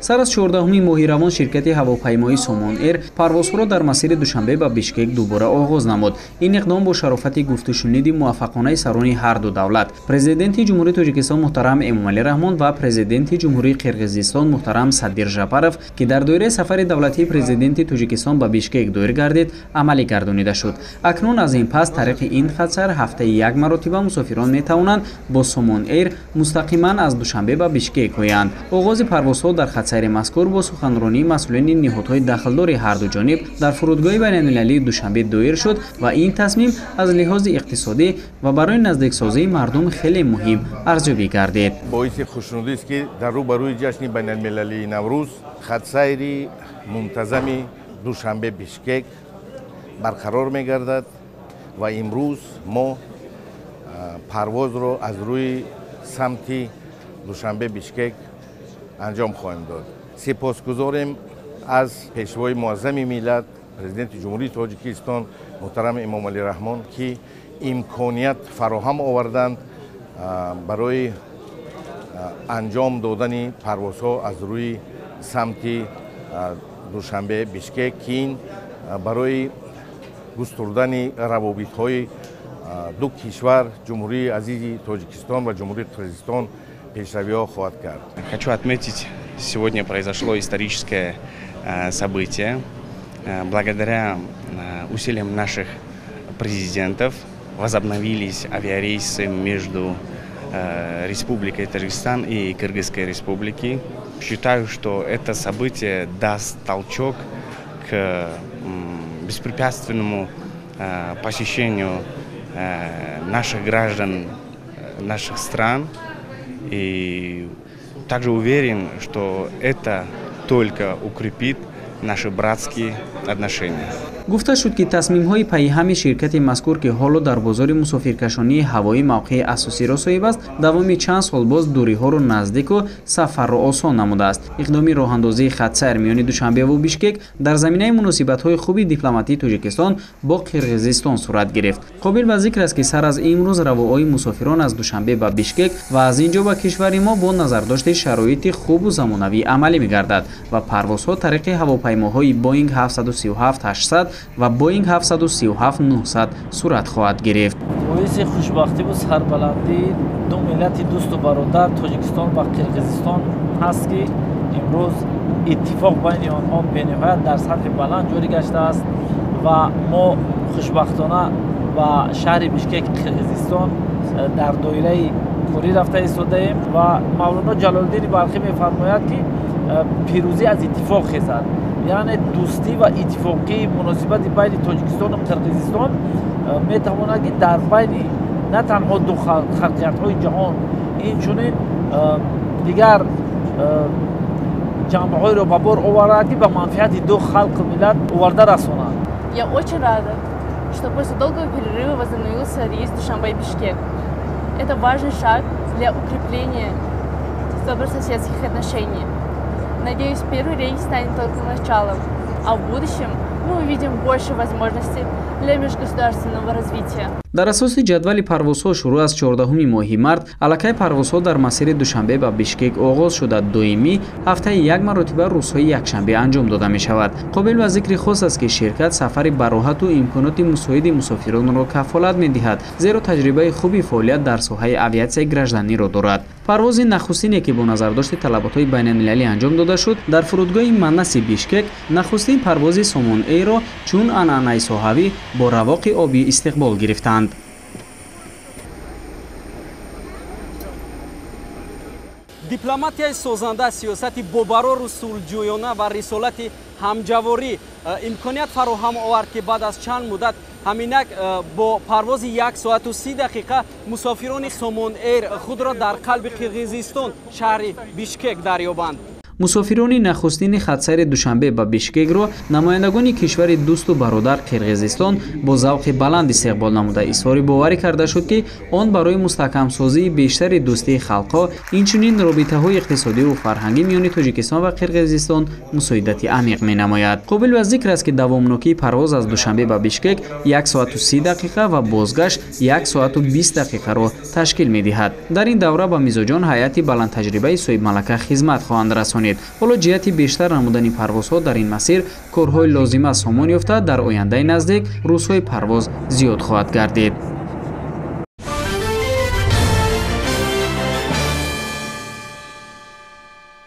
Сар аз 14 моҳи равон ширкати ҳавопаймоии Сомон Эйр парвозҳоро дар масири Душанбе ба Бишкек дубора оғоз намуд. Ин иқдом бо шарофати гуфтушуниди муваффақонаи сарони ҳар ду давлат, Президенти Ҷумҳурии Тоҷикистон муҳтарам Эмомалӣ Раҳмон ва Президенти Ҷумҳурии Қирғизистон муҳтарам Садир Жапаров, ки дар доираи сафари давлатии Президенти Тоҷикистон ба Бишкек доир гардид, амалӣ гардонида шуд. Акнун аз ин пас тариқи ин хатсайр ҳафтаи як маротиба мусофирон метавонанд бо Сомон Эйр мустақиман аз Душанбе ба Бишкек оянд. Оғози парвозҳо дар хатсайри мазкур бо суханронии масъулини ниҳодҳои дахлдори ҳар ду ҷониб дар фурудгоҳи байналмилалии Душанбе доир шуд ва ин тасмим аз лиҳози иқтисодӣ ва барои наздиксозии мардум хеле муҳим арзёбӣ гардид. Боиси хушнудист, ки дар рӯбарӯи ҷашни байналмилалии Наврӯз хатсайри мунтазами Душанбе Бишкек барқарор мегардад ва имрӯз мо парвозро аз рӯи самти Душанбе Бишкек анҷом хоҳем дод. Сипосгузорем аз пешвои муаззами миллат, Президенти Ҷумҳурии Тоҷикистон муҳтарам Эмомалӣ Раҳмон, ки имконият фароҳам оварданд барои анҷом додани парвозҳо аз рӯи самти Душанбе Бишкек, ки ин барои густурдани равобитҳои ду кишвар, Ҷумҳурии азизи Тоҷикистон ва Ҷумҳурии Қирғизистон, пешравиҳо хоҳад кард. Хочу отметить, сегодня произошло историческое событие. Благодаря усилиям наших президентов возобновились авиарейсы между Республикой Таджикистан и Кыргызской Республики. Считаю, что это событие даст толчок к беспрепятственному посещению наших граждан, наших стран. И также уверен, что это только укрепит наши братские отношения. Гуфта шуд, ки тасмимҳои пайҳами ширкати мазкур, ки ҳоло дар бозори мусофиркашонии ҳавоӣ мавқеи асосиро соҳиб аст, давоми чанд сол боз дуриҳоро наздику сафарро осон намудааст. Иқдоми роҳандозии хатсайр миёни Душанбеву Бишкек дар заминаи муносибатҳои хуби дипломатии Тоҷикистон бо Қирғизистон сурат гирифт. Қобил ба зикр аст, ки сар аз имрӯз равоҳои мусофирон аз Душанбе ба Бишкек ва аз ин ҷо ба кишвари мо бо назардошти шароити хубу замонавӣ амалӣ мегардад ва парвозҳо тариқи ҳавопаймоҳои Боинг 737-800 ва Боинг 737-900 сурат хоҳад гирифт. Боиси хушбахтиву сарбаландии ду миллати дӯсту бародар, Тоҷикистон ва Қирғизистон ҳаст, ки имрӯз иттифоқ байни онҳо бениҳоят дар сатҳи баланд ҷорӣ гаштааст ва мо хушбахтона ба шаҳри Бишкек Қирғизистон дар доираи корӣ рафта истодаем ва Мавлоно Ҷалолиддини Балхӣ мефармояд, ки пирӯзӣ аз иттифоқ хезад, яъне дӯстӣ ва иттифоқии муносибати байни Тоҷикистону Қирғизистон метавонад, ки дар байни на танҳо ду халқиятҳои ҷаҳон, инчунин дигар ҷанбаҳоеро ба бор оварад, ки ба манфиати ду халқу миллат оварда расонад. Я очень рада, что после долгого перерыва возобновился рейс Душанбе-Бишкек. Это важный шаг для укрепления добрососедских отношений. Надеюсь, первый рейс станет только началом, а в будущем мы увидим больше возможностей для межгосударственного развития. Дар асоси ҷадвали парвозҳо шурӯъ аз 14 моҳи март аллакай парвозҳо дар масири Душанбе ба Бишкек оғоз шуда, доимӣ ҳафтаи як маротиба рӯзҳои якшанбе анҷом дода мешавад. Қобил ба зикри хос аст, ки ширкат сафари бароҳату имконоти мусоиди мусофиронро кафолат медиҳад, зеро таҷрибаи хуби фаъолият дар соҳаи авиатсияи гражданиро дорад. Парвози нахустине, ки бо назардошти талаботҳои байналмилалӣ анҷом дода шуд, дар фурудгоҳи Манаси Бишкек нахустин парвози Сомон Эйрро чун анъанаи соҳавӣ бо равоқи обӣ истиқбол гирифтанд. Дипломатияи созанда, сиёсати бобарору сулҳҷӯёна ва рисолати ҳамҷаворӣ имконият фароҳам овард, ки баъд аз чанд муддат ҳаминак бо парвози 1 соату 30 дақиқа мусофирони Сомон Эйр худро дар қалби Қирғизистон, шаҳри Бишкек дарёбанд. Мусофирони нахустини хатсайри Душанбе ба Бишкекро намояндагони кишвари дӯсту бародар Қирғизистон бо завқи баланд истиқбол намуда, изҳори боварӣ карда шуд, ки он барои мустаҳкамсозии бештари дӯстии халқҳо, инчунин робитаҳои иқтисодиву фарҳангӣ миёни Тоҷикистон ва Қирғизистон мусоидати амиқ менамояд. Қобил ба зикр аст, ки давомнокии парвоз аз Душанбе ба Бишкек 1 соату 30 дақиқа ва бозгашт 1 соату 20 дақиқаро ташкил медиҳад. Дар ин давра ба мизоҷон ҳайати баландтаҷрибаи соҳибмалака хизмат хоҳанд расонид. расонид. Ҳоло ҷиҳати бештар намудани парвозҳо дар ин масир корҳои лозима сомон ёфта, дар ояндаи наздик рӯзҳои парвоз зиёд хоҳад гардид.